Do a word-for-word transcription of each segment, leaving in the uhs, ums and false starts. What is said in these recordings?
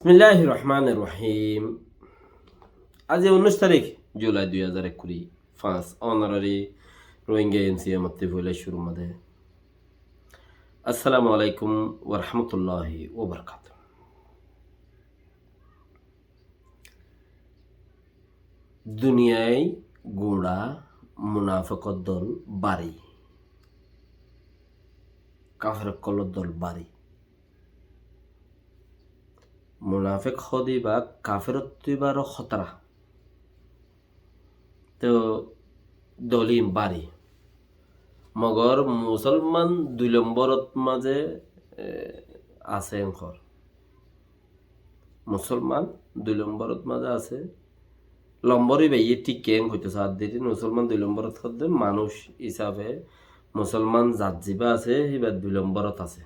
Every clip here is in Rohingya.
Bismilláhir rohmánir rohím. Aijja unnúic tarík Julai dui házar ekkuri fañs, onorari Rohingya N C M ottú foila cúrur mazé Assalamu alaikum wa rahmatullahi wa barakatuhu. Duniyai gura munafekor dol bari, kafer okkolor dol bari. Munafek hóde íba kaferottu íbaró hótara. Toh dol ín bari. Mogor musolman dui lomborot mazé, e, asé enkor. Musolman dui lomborot mazé asé. Lombor íba iye thík keén hoitó saádde, musolman dui lomborot hoódde manúic hísafe musolman zat zibá asé, híba dui lomborot asé.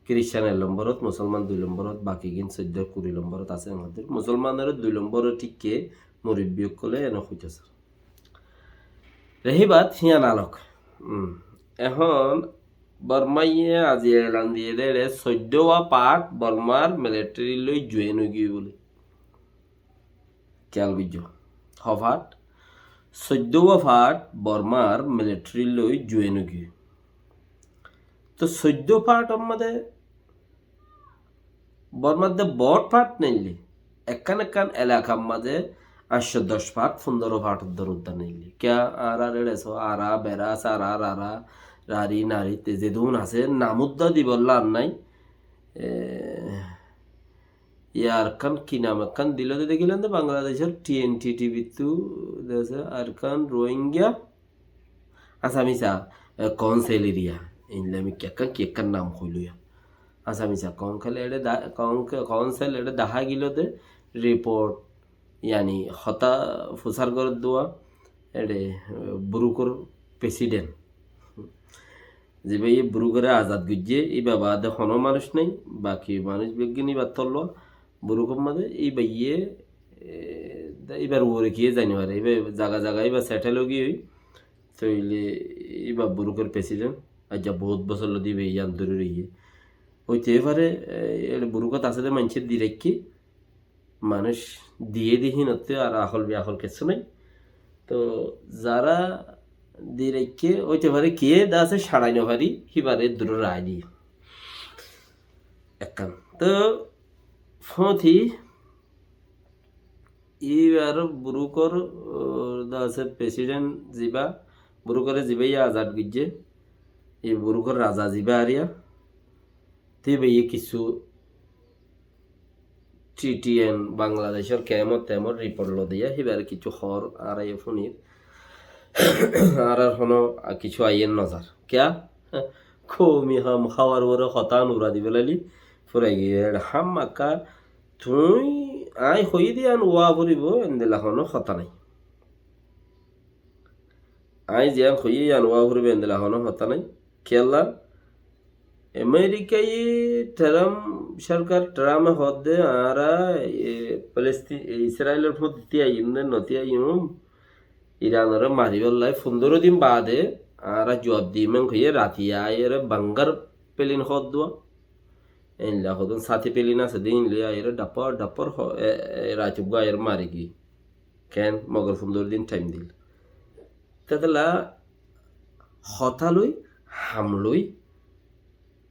Kiristan ek lomborot, musolman dui lomborot, bakigín soiddó kuri lomborot asé enkor. Musolmanoré dui lomborot thík ke murobbi ókkole ene hoitó saár. Rehíbat híyan alok. Hmm. Ehón Bormaye aijja elan diyé dé, ere soiddówa part Bormar military loi join ói giyé bóli. Kiyal goijjó. Ho part? Soiddówa part Bormar military loi join ói giyé. Toh soiddó part or mazé Bormar de bóut part neille, ekkán ekkán elakar mazé añcco doc part, fundoro part dóri udda neille. Kiyá añárar eçe só, ara, bera, sara, rara, rari, nari, te zedún asé, nam udda dibolla ar nai. E, yar kán ki nam ekkán dilo de dekílam de Bangladecor T N T T V ttu, de asé Arakan Rohingya Asamisa, e, Council area, einle ami ki ekkán, ki ekkán nam hoilo ya. Asamisa Council eçe da-, Coun-, Council eçe dahá gilo de report, yani hotá fusar gorer dua, eçe, e, Burukor president. Zibáye Burukore azad goijjé, íba baade hono manúic nai, baki manúic beggín íbar tolla, Burukor mazé íbaye, e, da-, íbar uore kiyé zai no fare, íba zaga zaga íba settle ói giyói, Tóile íba Burukor president, aijja bout bosór lóti íba yián dóri roiyé. Óite fare, e, e Burukot asé de maincé di raikké, manúic diyé de hínottú ar ahól beahól kessú nái. Toh zará di raikké, óite fare kiyé de asé cárai no fari, híbare dúror raái diyé. Ekkán. Toh fóti Íbar Burukor, ó, de asé president zibá, Burukore zibáye azad goijjé, e Burukor raza zibá ariya, te íbaye kissú T T N Bangladecor kemor temor report loi diya, híbare kissú hoór añára ye fúnir. Añárar hono, a, kissú aiyér nozar. Kiyá? Koumi ham háwar uore hotá an ura di felaili, furai giyé, eçe hámaka Tuñí aññí hoiyé de yián ówa foribó, endilla honó hotá nái. Aññí ziyán hoiyé yián ówa foribó, endilla honó hotá nái. Kiyólla? Amerikaye Trump sorkar, Trump e hoódde añára, e, Palestin, e, Israelor fúañti tíaiyum né notíaiyum, Iranoré maribálla fundóro din baade añára juab diyum hoiyé rati aiyóre bangar pelin hoóddua. Einla hodún sáti pelin asé de, einla aiyóre dhappor dhappor ho-, e, e, rati uggúa aiyóre mari giyé. Ken? Mogor fundóro din thaim dil. Tetella hotá loi, ham loi,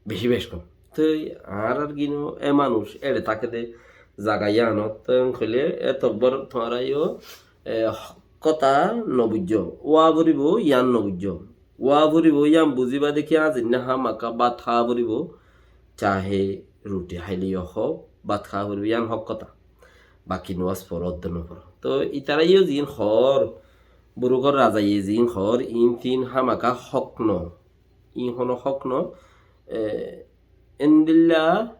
beci bec kom. Toi añárar gín e manúic eçe táke de zaga yíanot, toi hoilé etobor tuáñra yó, e, hotá no buijjó. Ówa foribó yián no buijjó. Ówa foribó yián buzíba de kiyá, azinná hámaka bát háa foribó, cahe ruti háile yó hoó, bát háa foribó, yián hók hotá. Baki nomás foró, edde no foró. Toi itará yó ziín hoór, Burukor razaye ziín hoór, iín tin hámaka hók no. Iín honó hók no. E, endilla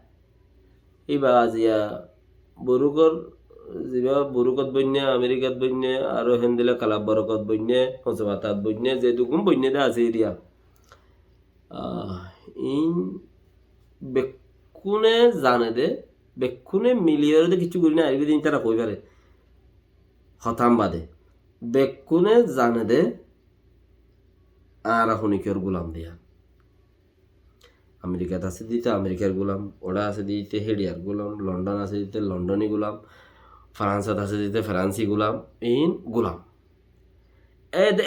íba aziya Burukor, ziba Burukot boinné, Amerikat boinné, aró hendilla Kalabborokot boinné, Hosobatat boinné, zedugún boinné de asé eriya. Ah, iín bekkúne zane de, bekkúne miliyóre de kissú gorí no faribo de, iín tará hoi fare. Hotá bade. Bekkúne zane de, añára honikor gulam diya. Amerikat asé de íte Amerikar gulam, óra asé de íte héçiyar gulam, London asé de íte Londoni gulam, Fransot asé de íte Fransi gulam, iín gulam. Ede,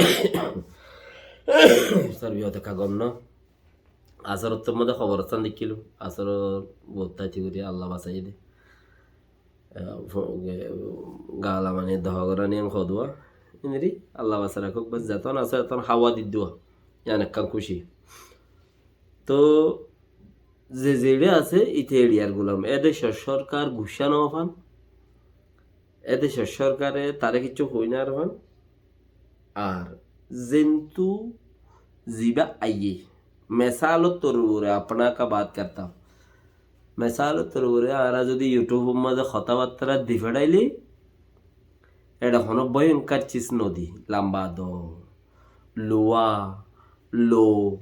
sorbi, óte ka gom no. Asor ottór modé hóbor ottór deikkílum, asor bóut táiti gorí Allah basaiyé de. Eh, fo-, ge-, gala mani doha gorá niyan hodua. Iniri Allah basai rakók, bas zetón asé etón háwa di dua. Yián ekkán kúci. Toh, ze zeçé asé, íte héçiyar gulam. E decor sorkar guccá no fan. E decor sorkare taré kiccú hoi no fan. Ar zentu ziba aiyé, mesalor torore apna ka baat karta. Mesalor torore añára zodi YouTube or mazé hotábattara di feçaile, eçe hono boyonkar ciz no di, lamba do, luwa, lo,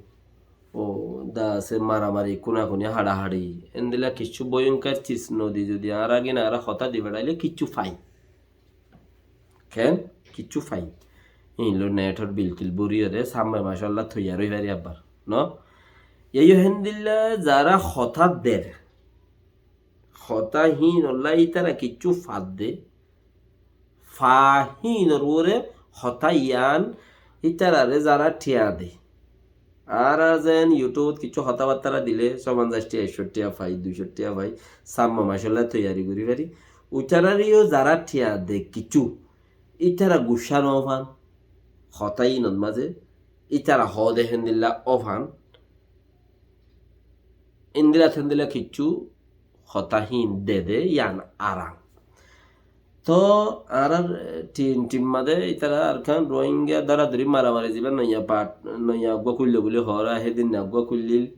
o, da asé maramari, kunakuni, haçahaçi, endilla kiccú boyonkar ciz no di zodi añára gin añára hotá di feçaile kiccú fai. Ken? Kiccú fai. Ín loi netor bil til buri ore, samme macálla toiyar ói fari abbar. No? Yeiyo héndilla zara hotá der, hotá hínolla ítara kiccú fadde, fa hínor uore hotá yián ítarare zara thiañ de. Añára zen YouTube ot kiccú hotábattara dile, só fonzaic thiañ, ekcó thiañ fai, duicó thiañ fai, samme macálla toiyari gorí fari. Ítarareyó zara thiañ de kiccú, ítara guccá no fan, hotá hínor mazé, ítara hoó de héndilla ó fan, endilla tendilla kiccú hotá hín de de, yián aram. Toh, añárar, eh, tin, tin mazé ítara Arkan Rohingya dóradóri maramari ziba noiya part, noiya eggúa kúillo buli hoór, hédin eggúa kúillil,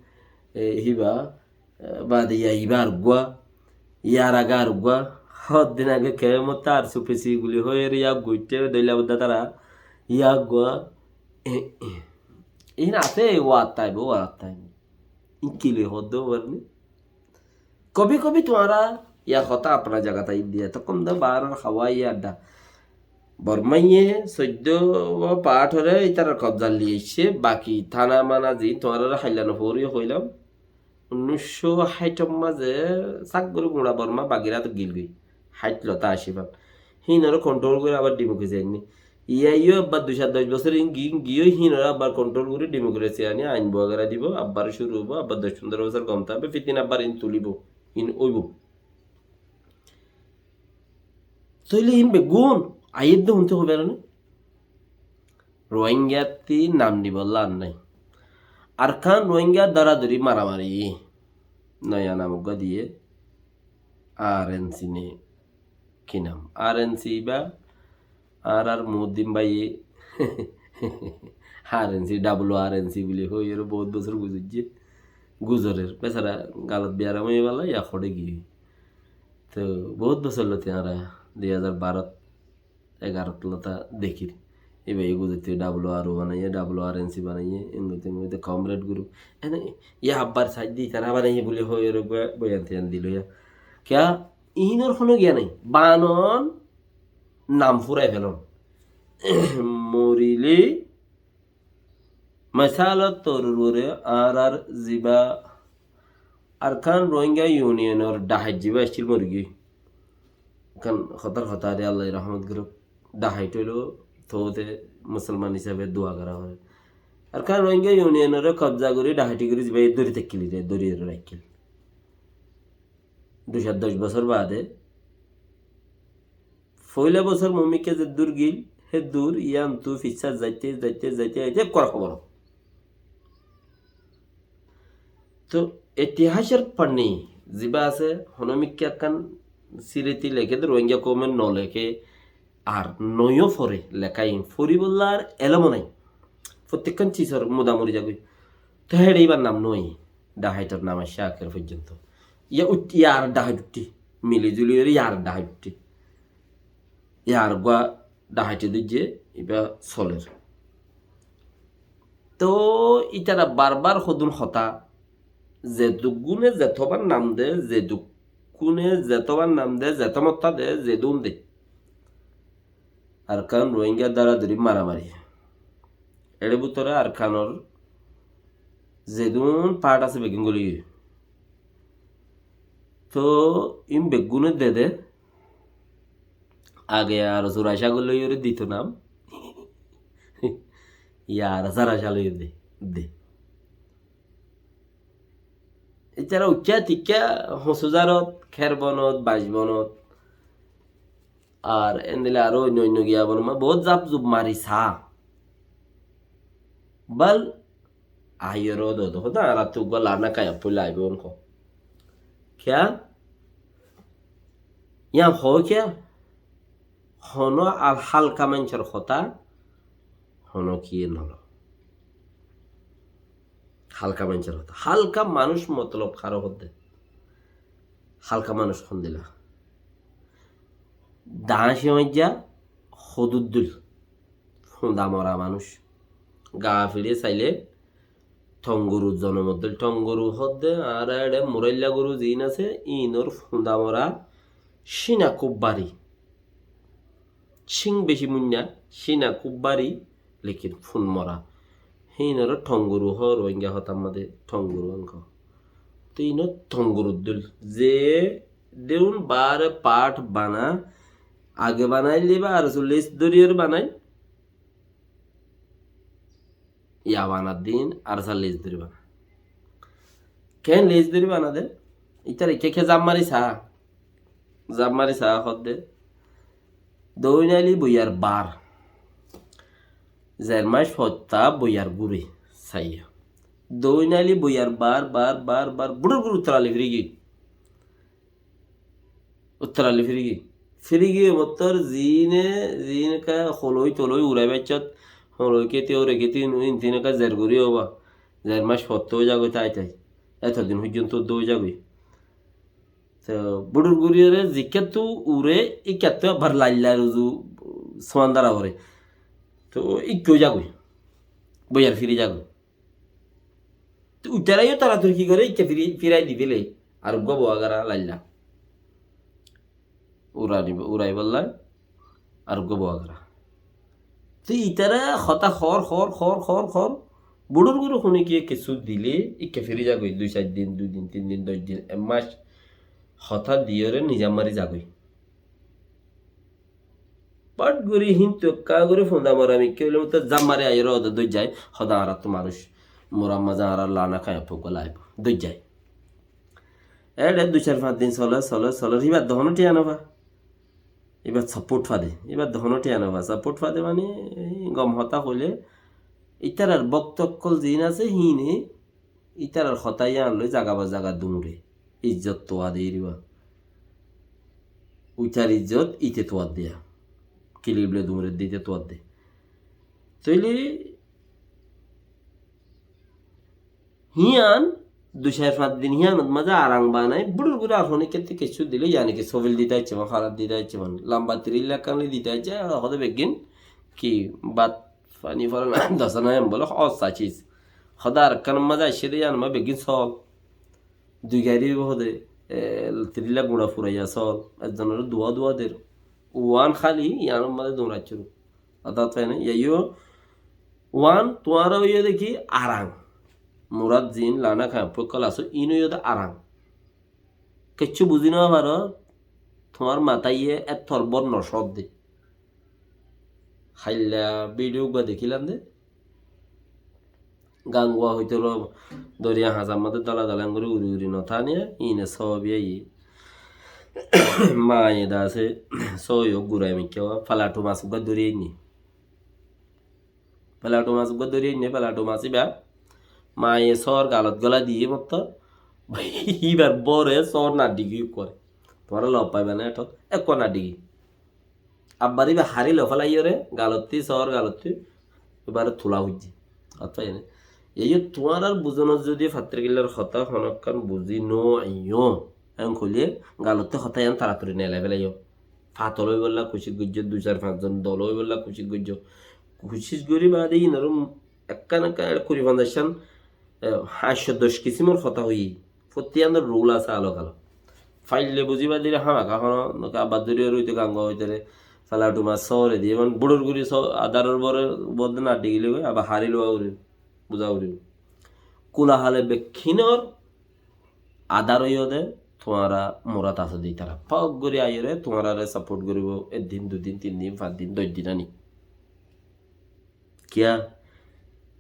eh, híba, eh, baade ya iba ar eggúa, yar age ar eggúa, hoddin age kemot ar supesi buli hoór, ya eggúa uiththé, dóilla bodda tara, ya eggúa, eh, eh. Iín asé, wattá aibo, wattá aibo. Iín ki loi hoódde óibo ni? Kobi kobi tuáñra yar hotá apna zagat aiyé de, etokkom de baáror hawai adda. Bormaye soiddó paáthore ítarar kobzat loi aiccé, baki tána mana ziín tuáñrare hailla no foriyo hoilam. Unniccó háitor mazé sak gorí guñça Borma Bagirat gilgoi. Háit lota aci fan. Híinore kontrol gorí abar dimokiresi ainné. Iyá iyó ebbar dui cót doc bosór in gi-, giyói híinore abbar kontrol gorí dimokiresi aní ain bogera dibo, abbar cúru óibo, abbar doc fundoro bosór gom tákbe, fitina abbar in tulibó, in óibo. Tóile in beggún aiyér de húnte hoibar né? Rohingyattí nam nibolla ar nái. Arkan Rohingya dóradóri maramari. Noya nam uggúa diyé, R N C né ki nam? R N C ba, añárar Muddin báiye R N C, double R N C buli hoiyóre bout bosór guzoijjé. Guzorer. Besara galot biyaram óiye bála, ya hoçé giyé. Toh, bout bosór lóti añára dui házar baró egarot lota dekír. Ibá e guzorte W R O banaiyé, W R N C banaiyé, engoite engoite comrade group. Ene, ya abbar saidde itara banaiyé buli hoiyóre bo-, boyan toyan dilo ya. Kiya, iínor hono giya nai. Banon nam furai felon. Morile Mesalor torore añárar ziba Arkan Rohingya Unionor dahait ziba accíl morigiyói. Ekkán hotar hotá de Allah rahmot goruk. Dahait óilo toóte musolman hísabe dua gora fore. Arkan Rohingya Unionore kobza gorí dahaiti gorí ziba dóri tákkil de, dóri rakkil. Dui cót doc bosór baade Foila bosór mumikká zeddúr gil, heddúr yíantu fissá zaite, zaite, zaite, zaite, ekkán hóbor. Toh, itihasor fanni ziba asé, hono mikká ekkán siriti leké de Rohingya koume no leké, ar noiyó fore, leká in foribolla ar elom nai. Fottekkán cizor muda mori zagói. Toh, héçe ibar nam no, dahaitor nam aiccé aker foijjonto. Yá uth-, yar dahait uththé. Mili zuli ore yar dahait uththé. Yar gua dahaiti dujje iba soler. Toh, itara barbar hodún hotá, zedukkune zetobar nam de, zedukkune zetobar nam de, zeto motta de, zedún de. Arkan Rohingya dóradóri maramari. Ere bútore Arkanor Zedún part asé beggún goli giyói. Toh in beggúne dede, age ar zura cagol loiyóre dito nam. Yar zara cagol loiyóre de, de. Ítara uikká tikká Hosuzarot, Kherbonot, Baisbonot, ar endilla aró oinno oinno giya bonot ma bout zap zup mari sa. Bal aiyóre do do hoda, añárattú uggwá lana kaya poila aibo on ko. Kiya? Yián hoó kiya? Hono al halka maincór hotá hono kiye nolo. Halka maincór hotá. Halka manúic motolob haré hoó de? Halka manúic hondilla? Dañci maijja hoduddul. Funda mora manúic. Gaa fiçe saile thong goru zonom dil. Thong goru hoó de, añára eçe murailla goru ziín asé, iínor funda mora, cína kúb bari. Cíng beci muinna, cína kúb bari, lekin fun mora. Híinore thong goru hoó, Rohingya hotár mazé thong goru enko. Te iíno thong goru dil. Ze deún bare part bana, age banail diba ar su list dóriyore banail. Iya banar din ar sa list dóri bana. Ken list dóri bana de? Ítara ke ke zap mari sa? Zap mari sa hoó de. Doinaili boiyar bar. Zer mac fotta boiyar gure saiya. Doinaili boiyar bar, bar, bar, bar. Budur guru uttara li firi giyói. Uttara li firi giyói. Firi giyói mottor zine, zine ka holoi toloi urai baiccot, holoi keti ore keti nu in tine ka zer guri oba. Zer mac fotta oi zagoi tai tai. Eto din foijjonto do oi zagoi. To budur guriyore zikkattú ure, ikkattu abar lailla ruzu suandara ore. To ikko zagoi. Boiyar firi zagoi. To uitaraiyo taratori ki gore, ikka firi, firai di fele. Ar uggwa boagara lailla. Urani, urai bolla. Ar uggwa boagara. To itara hotá hor, hor, hor, hor, hor. Budur guru hone kiye kessú dile, ikka firi zagoi, dui sair din, dui din, tin din, doc din, ek mac. Hotá diyore nizam mari zagoi. Pat gori hintu ekka gori funda mora mikka óile mottor zap mari aiyóre ode dóijjai, hoda añárattú manúic, mora mazé añárar lana kaya poggo laibo, dóijjai. Ere dui sair fañs din sole, sole, sole, ibar de hono thiya no fa. Ibar support fade, ibar de hono thiya no fa. Support fade mane, ei gom hotá hoile, itarar bokto okkol zin asé, hine, itarar hotá yián loi zaga ba zaga dungre. Izzot tuwa de iriba. Uitar izzot ite tuwa de. Kilibile dungre de ite tuwa de. Toile hiyan dui sair fañs din hiyanot mazé arang banai, budur guri ar hone kette kessú dile, yani ki sobil dite aicce, ba harat dite aicce, ba lamba tirilla kan dite aicce, ar hode beggin ki bat Fani foran dasa nai em bole, hossa ciz. Hoda Arakan mazé aiccé de, yián mazé beggín sol. Dui gari óibo hode, e, tirilla gura furaiya sol. Ekzonore duwa duwa der. Uan hali yián mazé duraccúru. Adat fai na, yaiyo uan tuáñra óiyo de ki arang. Murad zin lana kaya fokkol asó, in óiyo de arang. Kiccú buzí no faro, tuáñr mataiye ettor bor no códde. Hailla video uggúa dekílam de. Gangua hoitólo doriya hañsar modde dola dola engori uri uri no tániya, ine sóobi aiyé. Maye dase sóoyo gurai mikká wa, falatu mas uggúa dóri ainné. Falatu mas uggúa dóri ainné, falatu mas íba maye sóor galot gola diyé mottor. Íbar bore sóor naddi giyé ukkore. Tuáñra lob faiba na etót, ekkua naddi giyé. Abbar íba harilo felaiyóre, galottí, sóor galottí, íbare tula foijjé. Hotá ene. Eiyo tuáñrar buzonot zodi fattirkillar hotá honokkán buzí no aiyó, en hoilé galottí hotá yián taratori nelai felaiyo. Fatol óibolla kucíc goijjó, dui sair fañs zon dol óibolla kucíc goijjó. Kucíc gorí baade inoré ekkán ekkán kuri fonzaiccán, e, fañs cót doc kisimor hotá hoiyé. Fottí yiánor rul asé alok alok. Faille buzí baade hámaka hono, noki abbar dóri ar óite gangua óitore, falatu mas sóore diyé, man budur guri só-, adaror bore bodde naddi gilé goi, abar hari lowa uri, buza uri. Kulahale bekkínor adár óiye dé, tuáñra murat asó dé ítara. Fok gorí aiyóre tuáñrare saport goríbo, ek din, dui din, tin din, fañs din, doc din ani. Kiyá?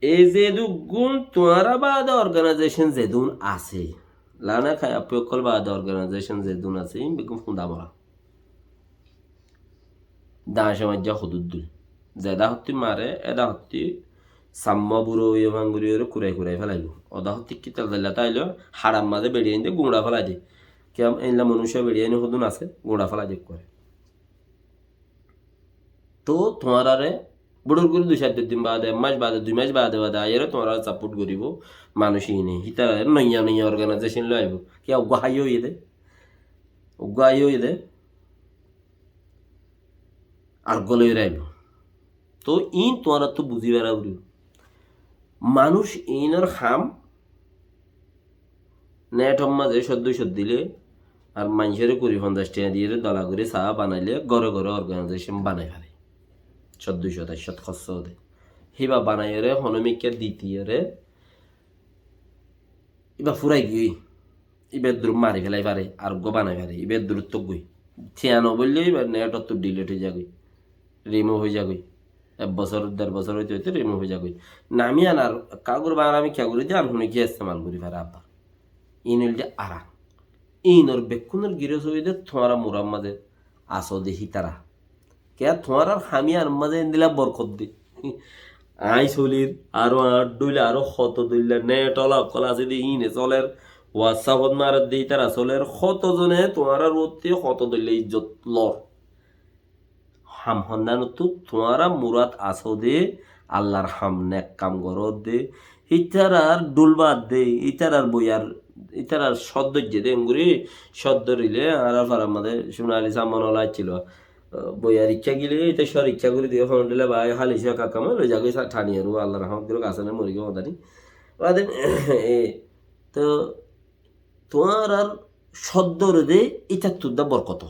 E zedún tuáñra baade organaizecon zedún asé, Lana Kaiappi ókkol baade organaizecon zedún asé, ín beggún funda mora. Dañce maijja hodúr dul. Zeda hottí mare, eda hottí samma buro óiye fanguri óre kurai kurai félaibo. Oda hottí ki tel zailla táilo, haram maze beçiyain de guñça félai de. Kiyá, einla manúic beçiyain hodún asé, guñça félai de ekkuare. Toóu tuáñrare búçor gorí dui sair din baade, ek mac baade, dui mac baade baade aiyóre tuáñrare saport goríbo manúic ine. Hítara noiya noiya organaizecon loi aibó. Kiyá uggúa háiya óiye dé? Uggúa háiya óiye dé? Ar uggúa loi aibó. Toóu iín tuáñrattú buzí fara foribó. Manúic iínor ham netor maze cót dui cót dile ar maincóre kuri fonzaic tiañ diyére dola gorí saá banaile góre góre organaizecon banai fare. Cót dui cót ek cót hóros óde. Híba banaiyóre honómikká ditiyóre íba furai giyói. Íba eddur mari félai fare, ar uggúa banai fare, íba eddur tók goi. Tiañ no boille íba netottú dilit ói zagói. Rimuf ói zagói. Ek bosór, der bosór óite óite rimuf ói zagói. Nami añár kagor ba añára mikká gorí de, ar hone ki estemal gorí fare abbar. Iín óilde ara. Iínor bekkúnor giros óiye dé tuáñra murat maze asó dé hítara. Kiyá tuáñrar ham iánor maze endila borkot dé. Aññí solir, aró añár dóilla, aró hoto dóilla, net ola ókkol asé dé, iíne soler, WhatsApp ot marer dé, ítara soler, hoto zone tuáñrar uottí hoto dóilla izzot lor. Ham honnanottú tuáñra murat asó dé, Allar ham, nek kam goró dé, ítarar dhul bad dé, ítarar boiyar, ítarar cót dóijje dé, engori cót dórile, añárar farar maze Cúna Ali Sammon ola accíl. Boiyar ikká gile, íte cór ikká gorí diye, fon dile bái, háli cók akama loi zagói, sa-, thani aró, Allar rahmot gorók, asé né, mori giyé, madani. Baade, e, to, tuáñrar cót dóre dé, ítattú dé borkot.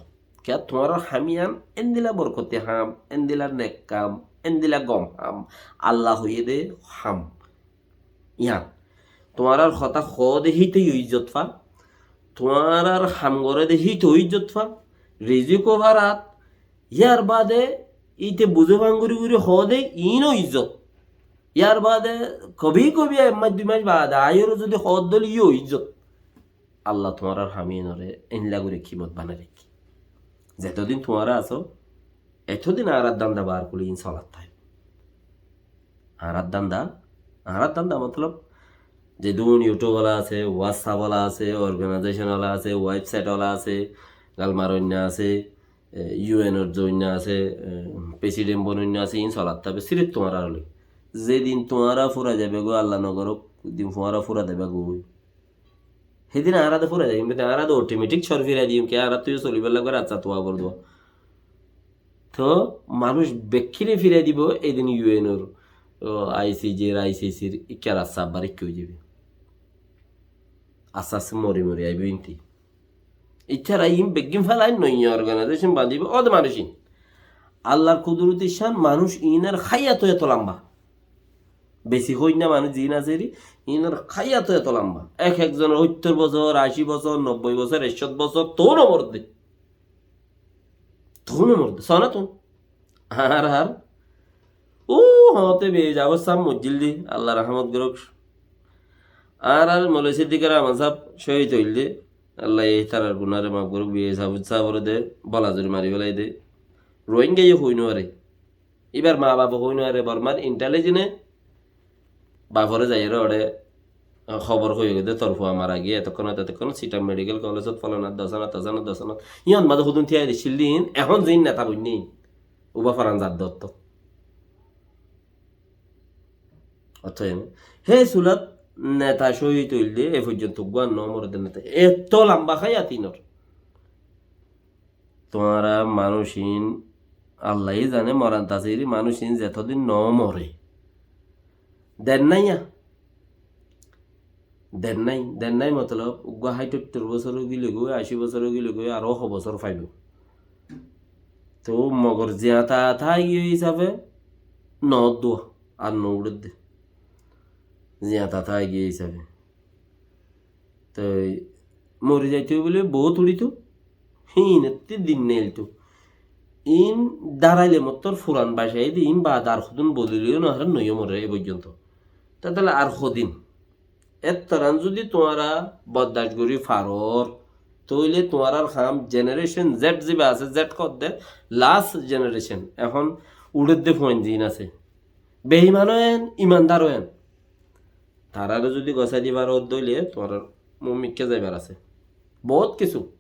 Kiyá tuáñrar ham ián endila borkoti ham, endila nek kam, endila gom ham, Alla hoiyé dé ham. Ián. Tuáñrar hotá hoó dé híte yó izzot fa. Tuáñrar ham goré dé híte yó izzot fa. Riziko farat. Yar baade íte buzé fangori gori hoó dé iín yó izzot. Yar baade kobi kobi ek mac dui mac baade aiyóre zodi hoó dé yó izzot. Alla tuáñrar ham iánore endila gorí kimot banai raikké. Zetodin tuáñra asó, etodin añárar danda bar kuli iín solat táibo. Añárar danda, añárar danda motolob, zedún YouTube ola asé, WhatsApp ola asé, organization ola asé, website ola asé, galmar oinna asé, e, U N or zoinna asé, e, president bonoinna asé, iín solat táibo, sirif tuáñrar loi. Zedin tuáñra fura zaiba goi, Alla no gorók, din tuáñra fura zaiba goi. Hédin añára de fura zaiyum, kintu añára de automatic cór firai diyum, ki añára tui solibar lagbar rasta tuwa bor duwa. To manúic bekkíre firai dibo, édin U N or, o, I C J r, I C C r, ikká rasta abbar ikká ói zaibo. Aste aste mori mori aibo inti. Itará iín beggín félai noiya organization bañdibo, óde manúic iín. Allar kuduruti cán manúic iínor háyat eto lamba. Besi hoóinna manúic ziín asé eri, iínor háyat eto lamba. Ek ekzonor óttor bosór, aci bosór, nobboi bosór, ekcót bosór, toó no morde. Toó no morde, sona tun. Ar, ar. Ó, hoóñte biyai zabo sab moijjil di, Alla rahmot gorók. Ar, ar Moloi Siddik Rahman sab cóhid óil de. Alla ye tarar gunáre maf gorók, biyai sab, sabore de, bola zuri mari félai de. Rohingya ye hoi no fare. Íbar maa bafe hoi no fare, Bormar intelligence e bafore zaiyóre ore hóbor hoiyé de, tor fua mara giyé, etokkon, etokkon, Sittang Medical College ot folana, dosana, tosana, dosana. Yían maze hodún tiyai de, cillín, ehón ziín neta boinne. Uba faran zar de otto. Otto ene. Hé sulat neta cóhid óil de, e foijjonto uggúa no more de neta. Etto lamba háyat inor. Tuáñra manúic iín, Allaye zane, moran tasiri manúic iín zetodin no more. Der naiya. Der nai, der nai motolob, uggúa háit óttor bosór ói gile goi, aci bosór ói gile goi, aró ho bosór faibo. To mogor ziañta táigiyoi hísafe no uddúa, ar no uçedde. Ziañta táigiyoi hísafe. Toi mori zaito buli bout uçito, híinottí din neilto. Iín daraile mottor furan bacai de, iín baade ar hodún bodoliyo no fare, noiyó more e foijjonto. Tátale ar hodún? Ettoran zodi tuáñra boddac gori faror, tóile tuáñrar ham generation Z ziba asé, Z hoódde last generation, ehón uçedde fuain ziín asé. Beiman ó en, imandar ó en. Tarare zodi gosai di faro dóile tuáñrar muk mikká zaibar asé. Bout kessú,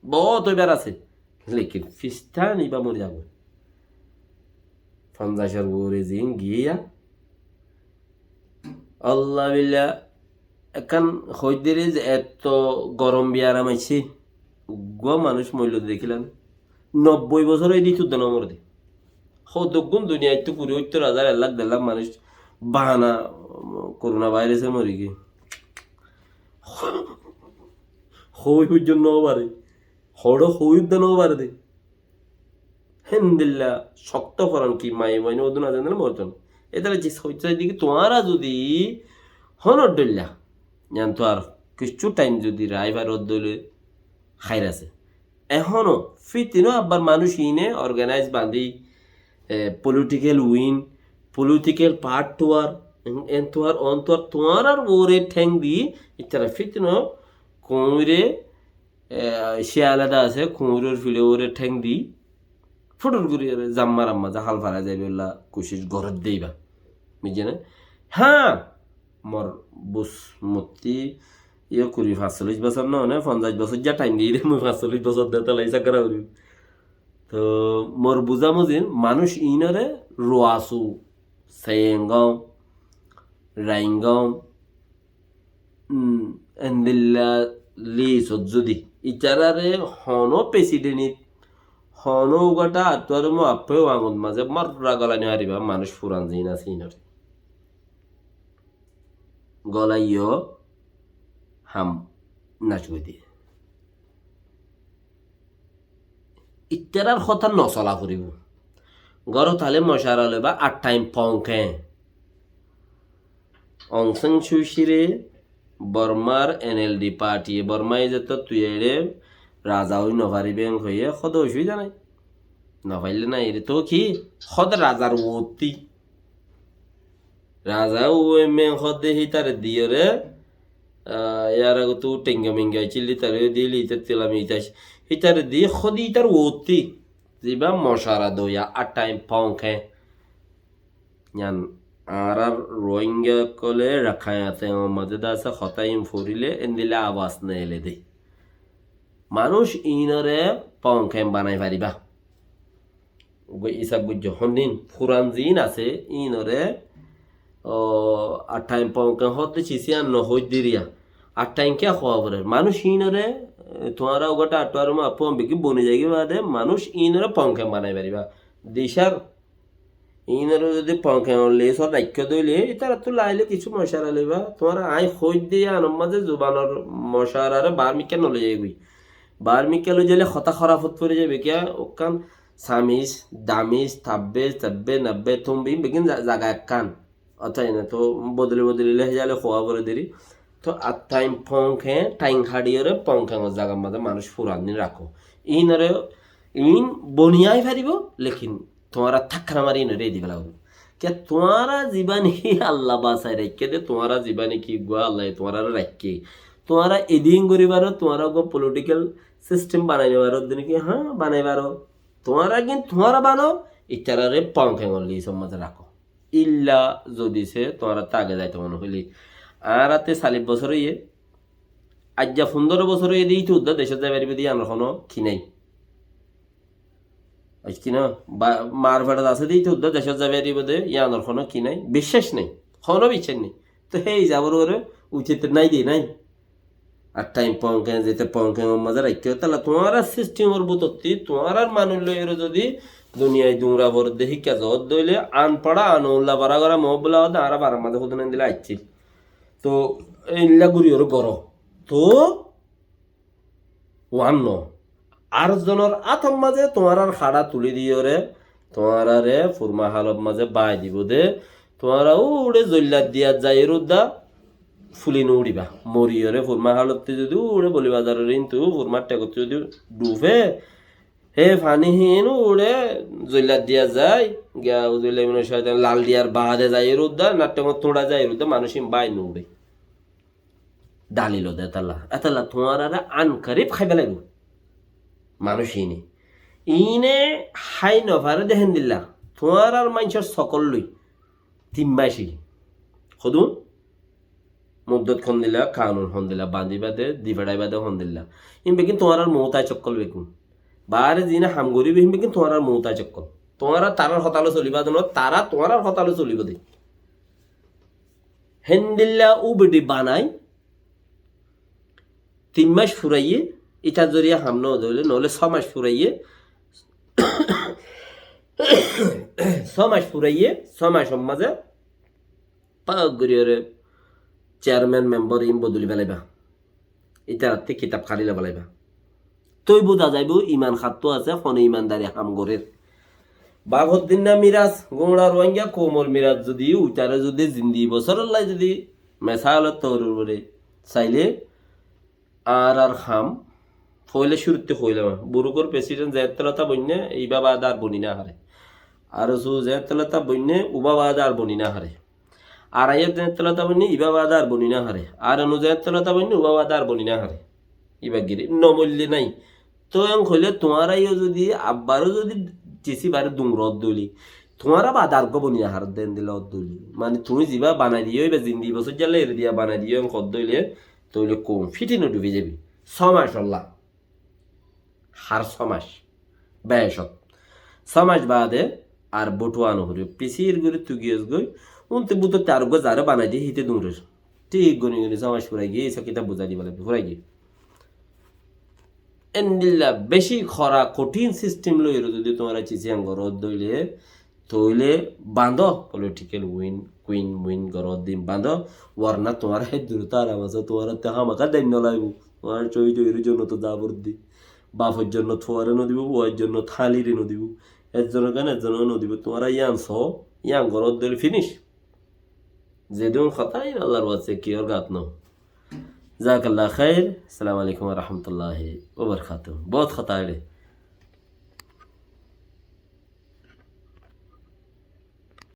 bout óibar asé. Lekin fistan iba mori zagói. Fonzaic or uore ziín giyé. Allah billah, ekkán hoiddere ze etto gorom biyaram aiccé. Uggúa manúic moillo de dekíla né? Nobboi bosór óiye de, ítara no more de. Hoddúr gún duniyaittú kuri óttor házar, ek lak, der lak manúic bana korona vairase mori giyé. Hoi foijjonto no fare. Hoçé hoi udda no fare de. Héndilla cokto foran ki maiyafuain ódun asé né, morton. Etara cis hoitó sai de ki, tuáñra zodi honor dhoilla, yián tuáñr kissú thaim zodi rai faro dóile hair asé. Ehóno fitino abbar manúic iíne organize bañdí, e, political wing, political power tuáñr, en, en tuáñr, on tuáñr, tuáñrar uore theng di, itara fitino kuñire, e, ciyal eda asé, kuñiror fiçe uore theng di, futur gori ore zammar amma za hal fara zaibolla kucic gorer de iba. Buijjó né? Há, mor bus motti iye kuri fañsollic bosór no, mane fonzaic bosór za thaim diyé de, mui fañsollic bosór de, tala hísab gora foribo. To mor buza mozin manúic iínore Ruasu, Sengom, Raingom, um, endilla lisot zodi itarare hono president, hono ugata attuarumo appeyo angot maze morra golai no fariba, manúic furan ziín asé iínore. Golaiyó ham nac goi diye. Ittarar hotá no sola foribo. Górot aile mocara loiba, ar thaim Pongke. Aung San Suu Kyi re Bormar N L D party ye Borma izetto tui ere raza ói no faribe en hoiye, hodo ocubida nai. No faille nai ere to ki? Hode razar uotti. Raza uo emme hodde hitare diyore, ah, yar agotu tenga menga cili tare dili ita tila mita. Hitare di hodi itar uotti. Ziba mocara doya ar thaim Pongke. Yan añárar Rohingya ókkole Rakhine te maze de asé, hotá in forile endilla abas neile de. Manúic iínore Pongke banai fariba. Goi isab gujjo hondin, furan ziín asé, iínore, o, ar thaim Pongke hoódde cisiyan no hoiddiriya. Ar thaim kiya hoó forer? Manúic iínore, e, tuáñra ugata attuarumo appuam biki boni zaigi bade, manúic iínore Pongke banai fariba. Dicar, iínore zodi Pongke on lisot raikko dóile, itarattu laile kissú mocara loiba. Tuáñra añí hoidde iyanor maze zubanor mocarare bar mikka no loi zaigoi. Bar mikka loi zaile hotá horafot fori zaibe kiya, okkán Samis, damis, tabbes, tabbe, nabbe, tumbi, begin za-, zaga ekkán. Óta ene to bodoli bodoli lehejale howa fore deri. To ar thaim Pongke, thaim haçiyore Pongke zagar maze manúic furan din rakó. Iínore, iín boni ai faribo, lekin tuáñra thakkara mari iínore edi fela foribo. Kiya tuáñra ziba niki Allah basai raikké de, tuáñra ziba niki gua Allah ye tuáñrare raikké. Tuáñra edin gori faro, tuáñra gua political system banai no faro, de niki, há, banai faro. Tuáñra gin tuáñra bano, itarare Pongke lisor maze rakó. Illa zodi se tuáñra tage zaito mone hoile. Añáratte sallic bosór óiye, aijja fundoro bosór óiye de, itar udda decot zai faribo de iyanor hono ki nai. Aijja ki na, ba-, mar feçot asé de, itar udda decot zai faribo de iyanor hono ki nai, biccac nai, hono biccac nai. To hei zabor uore ucit nai de nai. Ar thaim Pongke, zete Pongke or maze raikko, tala tuáñrar system or bútotti, tuáñrar manúic loiyore zodi duniyai dungura foredde hikka zot dóile, anpara anulla bara gora mo bula ode, añára barar maze hodún endilla aiccil. To, eilla guriyore goro. To, uan no. Ar zonor átor maze tuáñrar haça tuli diyore, tuáñrare furma halot maze bai dibo de, tuáñra uçe zoillat diyat zaiyore udda, fuli no uçíba. Moriyóre furma hálotte zodi uçé, Boli Bazaror intu furmar thekottú zodi dhufe, hé faní hín uçé, zoilla diya zai, giya uzubillahi minash shaitan, lal diyar baade zai rudda, nattongot tuñça zai rudda, manúic hín bái no uçé. Dalil ó de etalla. Etalla tuáñrare ankarib háiba laibo. Manúic híne. Íne hái no fare de héndilla. Tuáñrar maincór sokol loi. Tin mac í. Hodún? Muddot hondilla, kanun hondilla, bañdíba de, difeçáiba de hondilla. Ín beggín tuáñrar muúta cokkol beggín. Baáre ziíne ham goríbo, ín beggín tuáñrar muúta cokkol. Tuáñra tarár hotá loi soliba de no, tará tuáñrar hotá loi solibo de. Héndilla ubidi banai, tin mac furaiyé, ítar zoriya ham no óile, noóile só mac furaiyé, só mac furaiyé, só macor mazé pak gorí ore chairman, member ín bodoli felaiba. Ítaratté kitab karí loi felaiba. Toi buza zaibo iman hattú asé, hone imandari ham gorér. Baf or dinna miras, guñça Ruáingga koumor miras zodi uitare zodi zindi bosórolla zodi mesalor tour ore saile, añárar ham, foila cúrutte hoilam, Burukor president zeéñttola tá boinné, ibá baade ar boni no háre. Ar usu zeéñttola tá boinné, ubá baade ar boni no háre. Ar aiyér zeéñttola tá boinné, ibá baade ar boni no háre. Ar enu zeéñttola tá boinné, ubá baade ar boni no háre. Ibá giri, no moille nai. Toi en hoile tuáñra yó zodi, abbaró zodi, tisi bare dungro dóile, tuáñra baade ar uggwá boni no háre de héndilla dóile. Mani tuñí zibá banai diyó, ibá zindi bosóijjalla eri diya banai diyó, en hoó dóile, tóile koum fitine dhubi zaibi. Só macolla. Har só mac. Becót. Só mac baade ar bóut uwa no foribó. Pisir gorí tugiyos goi. Unte bútotte ar uggwá zaré banai diye híte duñrer. Thík goni goni só mac furai giyé, ísa kitab buzai diba laibo, furai giyé. Endilla beci hora kothin sistem loi ere zodi tuáñra cisiyan goró dóile, tóile bañdó, political win, win, win goródde bañdó, warna tuáñra hé durot aram asé, tuáñrattú hámaka dain no laibo, tuáñra cohid óire jonnotot za foribó. Bafor jonnot fuare no dibo, fuar jonnot háñlire no dibo, ezzonar gán ezzone no dibo, tuáñra yián só, yián goródde óile finish. Zedún hotá ín Allar waste, kiyór gat no. Jazakallah khair. Assalamu alaikum wa rahmatullahi wa barakatuhu. Bout hotá óile.